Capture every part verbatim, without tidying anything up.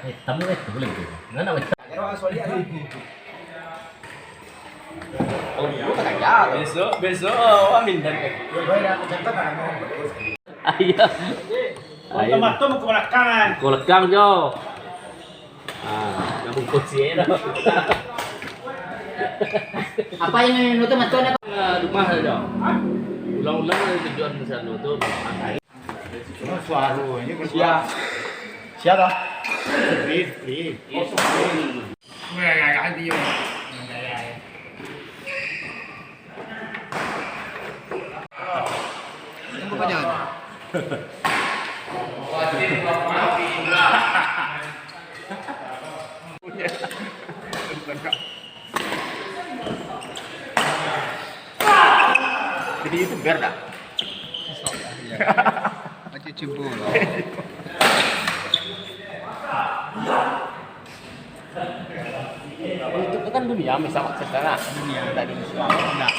Hitam itu boleh tu. Mana nak hitam? Besok, besok, oh, minta. Ayo. Ayo. Tomato ke belakang. Ke belakang jo. Ah, nak bungkus ye dah. Apa yang nutup mata nak? Ah, rumah saja. Ulang-ulang ada tujuan di sana tu. Suara ini. Siap. Siap dah. Free, free. Tunggu panjang. Jadi youtuber dah. Insya Allah, iya. Aja cubo lah. Itu kan dunia, misal akses sana. Dunia. Tidak di Islam. Tidak.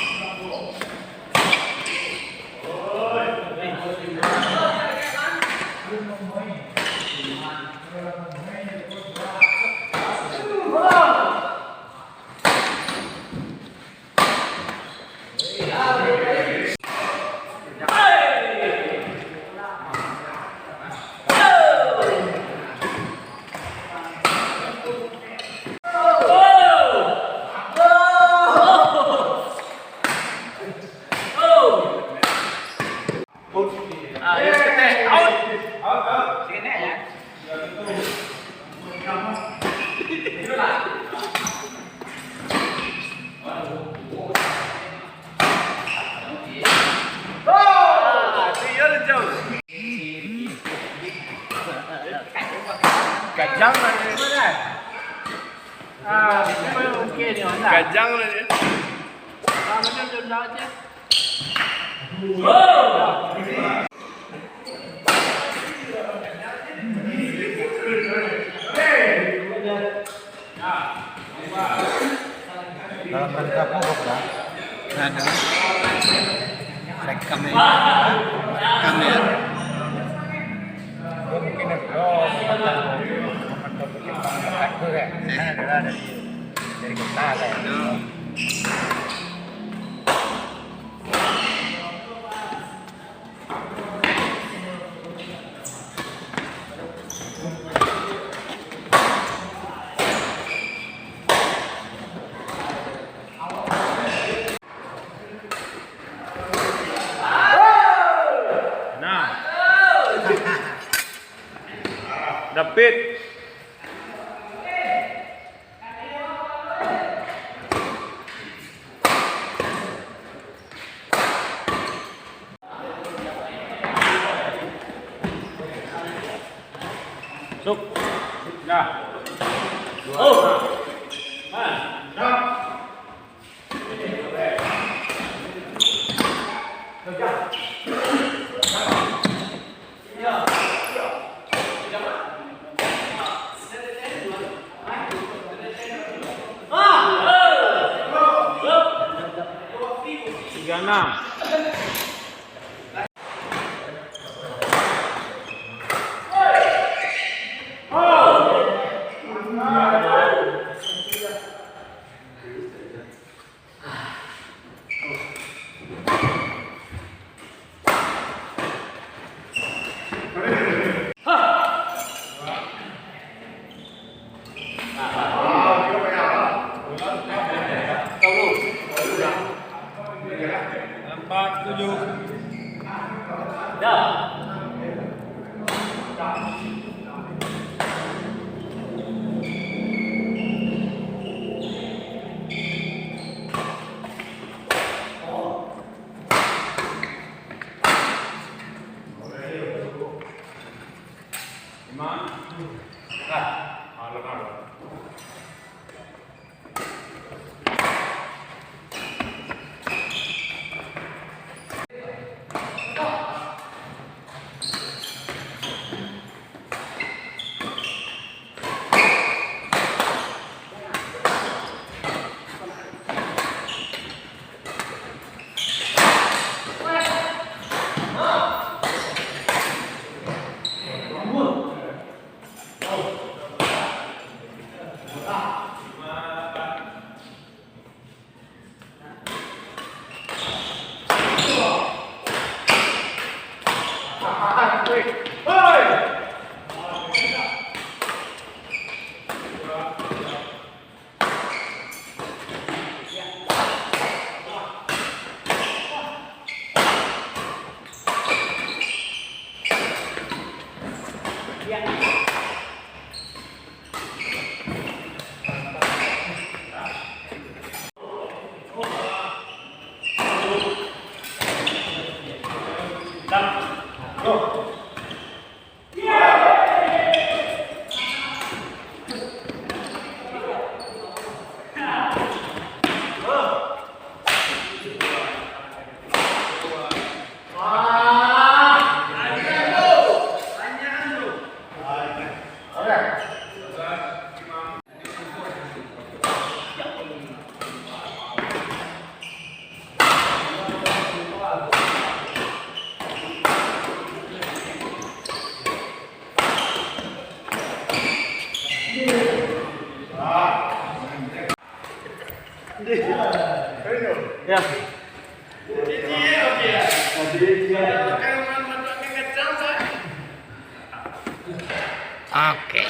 Ah, yes, keteh. Out. Out, out. Sini ya. Ah, tu ya, Jom. Kajang lah ni. Ah, oke ni, Honda. Kajang lah ni. Ah, macam Honda aja. Dalam rangka apa, Bro? Anu, rekam ya. Rekam ya. Dia mungkin, oh, sebentar, sebentar, mungkin orang dekat tu kan. Eh. Kan ada lah dari, dari kota kan. Aduh. Nah. Dapit. Masuk. Dah. Oh. Nah. Tiga enam. Ya. Oke.